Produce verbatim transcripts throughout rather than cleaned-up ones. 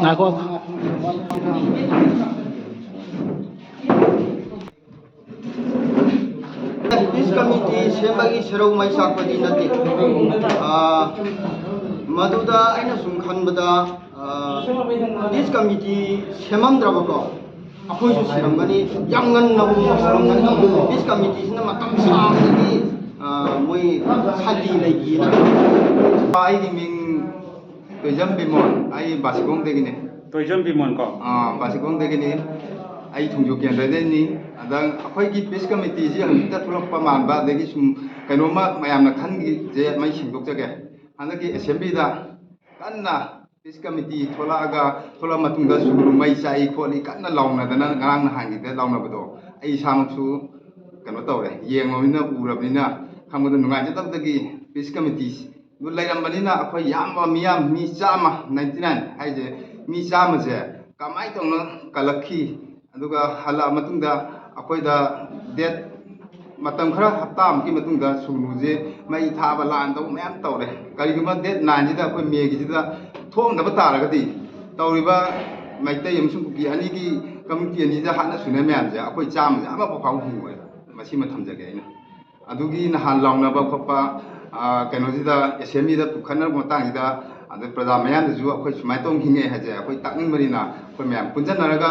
ꯉꯥꯏꯈꯣ꯫ Peace Committee ꯁꯦꯝꯕꯒꯤ ꯁꯦꯔꯧ ꯃꯩ ꯆꯥꯛꯄꯗꯤ ꯅꯠꯇꯦ꯫ ꯑꯥ, ꯃꯗꯨꯗ ꯑꯩꯅ ꯁꯨꯝ ꯈꯟꯕꯗ, ꯑꯥ, Peace Committee ꯁꯦꯝꯃꯝꯗ꯭ꯔꯕꯀꯣ, ꯑꯩꯈꯣꯏꯁꯨ ꯁꯤꯔꯝꯒꯅꯤ꯫ ꯌꯥꯝ ꯉꯟꯅꯕꯨ ꯁꯤꯔꯝꯒꯅꯤ꯫ Peace Committeeꯁꯤꯅ ꯃꯇꯝ ꯁꯥꯡꯅꯗꯤ, ꯑꯥ, ꯃꯣꯏ ꯁꯥꯟꯇꯤ ꯂꯩꯈꯤꯅ꯫ ꯑꯩꯒꯤ ꯃꯤꯡ ꯇꯣꯏꯖꯝ ꯕꯤꯃꯣꯟ, ꯑꯩ ꯕꯥꯁꯤꯈꯣꯡꯗꯒꯤꯅꯦ꯫ ꯇꯣꯏꯖꯝ ꯕꯤꯃꯣꯟ ꯀꯣ? ꯑꯥ, ꯕꯥꯁꯤꯈꯣꯡꯗꯒꯤꯅꯤ꯫ ꯑꯩ ꯊꯣꯡꯖꯨ ꯀꯦꯟꯗ꯭ꯔꯗꯩꯅꯤ꯫ ꯑꯗ ꯑꯩꯈꯣꯏꯒꯤ Peace Committeeꯁꯤ ꯍꯧꯖꯤꯛꯇ ꯊꯣꯛꯂꯛꯄ ꯃꯥꯟꯕ, ꯑꯗꯒꯤ ꯁꯨꯝ ꯀꯩꯅꯣꯝꯃ ꯃꯌꯥꯝꯅ ꯈꯟꯈꯤꯁꯦ, ꯃꯩ ꯁꯦꯡꯗꯣꯛꯆꯒꯦ꯫ ꯍꯟꯗꯛꯀꯤ Assemblyꯗ ꯀꯟꯅ Peace Committee ꯊꯣꯛꯂꯛꯑꯒ, ꯊꯣꯛꯂꯛꯑ ꯃꯇꯨꯡꯗ ꯁꯨꯒꯅꯨ, ꯃꯩ ꯆꯥꯛꯏ ꯈꯣꯠꯂꯤ ꯀꯟꯅ ꯂꯥꯎꯅꯗꯅ ꯉꯔꯥꯡ ꯅꯍꯥꯟꯒꯤꯗ ꯂꯥꯎꯅꯕꯗꯣ ꯑꯩ ꯏꯁꯥꯃꯛꯁꯨ ꯀꯩꯅꯣ ꯇꯧꯔꯦ, ꯌꯦꯡꯉꯕꯅꯤꯅ, ꯎꯔꯕꯅꯤꯅ ꯈꯪꯕꯗ ꯅꯨꯡꯉꯥꯏꯖꯗꯕꯗꯒꯤ Peace Committee ꯑꯗꯨ ꯂꯩꯔꯝꯕꯅꯤꯅ ꯑꯩꯈꯣꯏ ꯌꯥꯝꯕ ꯃꯤꯌꯥꯝ ꯃꯤ ꯆꯥꯝꯃ, ninety nine ꯍꯥꯏꯁꯦ, ꯃꯤ ꯆꯥꯝꯃꯁꯦ ꯀꯃꯥꯏꯅ ꯇꯧꯅ ꯀꯜꯂꯛꯈꯤ? ꯑꯗꯨꯒ ꯍꯜꯂꯛꯑ ꯃꯇꯨꯡꯗ ꯑꯩꯈꯣꯏꯗ date, ꯃꯇꯝ ꯈꯔ, ꯍꯞꯇꯥꯃꯨꯛꯀꯤ ꯃꯇꯨꯡꯗ ꯁꯨꯒꯅꯨꯁꯦ ꯃꯩ ꯊꯥꯕ ꯂꯥꯟ ꯇꯧꯕ ꯃꯌꯥꯝ ꯇꯧꯔꯦ꯫ ꯀꯔꯤꯒꯨꯝꯕ date nineꯁꯤꯗ ꯑꯩꯈꯣꯏ Mayꯒꯤꯁꯤꯗ ꯊꯣꯛꯑꯝꯗꯕ ꯇꯥꯔꯒꯗꯤ ꯇꯧꯔꯤꯕ ꯃꯩꯇꯩ ꯑꯃꯁꯨꯡ ꯀꯨꯀꯤ ꯑꯅꯤꯒꯤ community ꯑꯅꯤꯗ ꯍꯥꯠꯅ ꯁꯨꯅ ꯃꯌꯥꯝꯁꯦ ꯑꯩꯈꯣꯏ ꯆꯥꯝꯃꯁꯦ ꯑꯃꯐꯥꯎ ꯐꯥꯎ ꯍꯤꯡꯉꯣꯏ꯫ ꯃꯁꯤꯃ ꯊꯝꯖꯒꯦ ꯑꯩꯅ꯫ ꯑꯗꯨꯒꯤ ꯅꯍꯥꯟ ꯂꯥꯎꯅꯕ ꯈꯣꯠꯄ, ꯑ, ꯀꯩꯅꯣꯁꯤꯗ, Assemblyꯗ ꯄꯨꯈꯠꯅꯔꯛꯄ ꯃꯇꯥꯡꯁꯤꯗ, ꯑꯗ ꯄ꯭ꯔꯖꯥ ꯃꯌꯥꯝꯗꯁꯨ ꯑꯩꯈꯣꯏ ꯁꯨꯃꯥꯏꯅ ꯇꯧꯅ ꯍꯤꯡꯉꯦ ꯍꯥꯏꯁꯦ ꯑꯩꯈꯣꯏ ꯇꯥꯛꯅꯤꯡꯕꯅꯤꯅ, ꯑꯩꯈꯣꯏ ꯃꯌꯥꯝ ꯄꯨꯟꯁꯤꯟꯅꯔꯒ,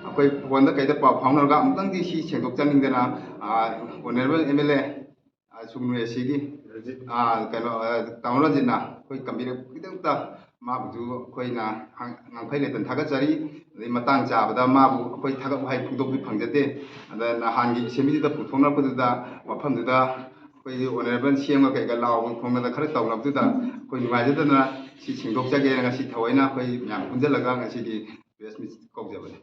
ꯑꯩꯈꯣꯏ phoneꯗ ꯀꯩꯗ ꯄꯥꯎ ꯐꯥꯎꯅꯔꯒ ꯑꯃꯨꯛꯇꯪꯗꯤ ꯁꯤ ꯁꯦꯡꯗꯣꯛꯆꯅꯤꯡꯗꯅ, ꯑ, Honourable MLA, ꯑ, ꯁꯨꯒꯅꯨ ACꯒꯤ, ꯑ, ꯀꯩꯅꯣ, ꯑ, ꯇꯥꯃꯣ ꯔꯟꯖꯤꯠꯅ ꯑꯩꯈꯣꯏ ꯀꯟꯕꯤꯔꯛꯄꯒꯤꯗꯃꯛꯇ ꯃꯥꯕꯨꯁꯨ ꯑꯩꯈꯣꯏꯅ ꯉꯥꯡ-, ꯉꯥꯡꯐꯩ ꯂꯩꯇꯅ ꯊꯥꯒꯠꯆꯔꯤ꯫ ꯑꯗꯩ ꯃꯇꯥꯡ ꯆꯥꯕꯗ ꯃꯥꯕꯨ ꯑꯩꯈꯣꯏ ꯊꯥꯒꯠ ꯋꯥꯍꯩ ꯐꯣꯡꯗꯣꯛꯄꯗꯤ ꯐꯪꯖꯗꯦ꯫ ꯑꯗ ꯅꯍꯥꯟꯒꯤ Assemblyꯗ ꯄꯨꯊꯣꯛꯅꯔꯛꯄꯗꯨꯗ, ꯃꯐꯝꯗꯨꯗ ꯑꯩꯈꯣꯏꯒꯤ Honourable CMꯒ ꯀꯩꯒ ꯂꯥꯎꯕ ꯈꯣꯡꯅꯗ ꯈꯔ ꯇꯧꯅꯕꯗꯨꯗ ꯑꯩꯈꯣꯏ ꯅꯨꯡꯉꯥꯏꯖꯗꯅ ꯁꯤ ꯁꯦꯡꯗꯣꯛꯆꯒꯦꯅ ꯉꯁꯤ ꯊꯑꯣꯏꯅ ꯑꯩꯈꯣꯏ ꯃꯌꯥꯝ ꯄꯨꯟꯁꯤꯜꯂꯒ ꯉꯁꯤꯒꯤ press meet ꯀꯧꯖꯕꯅꯤ꯫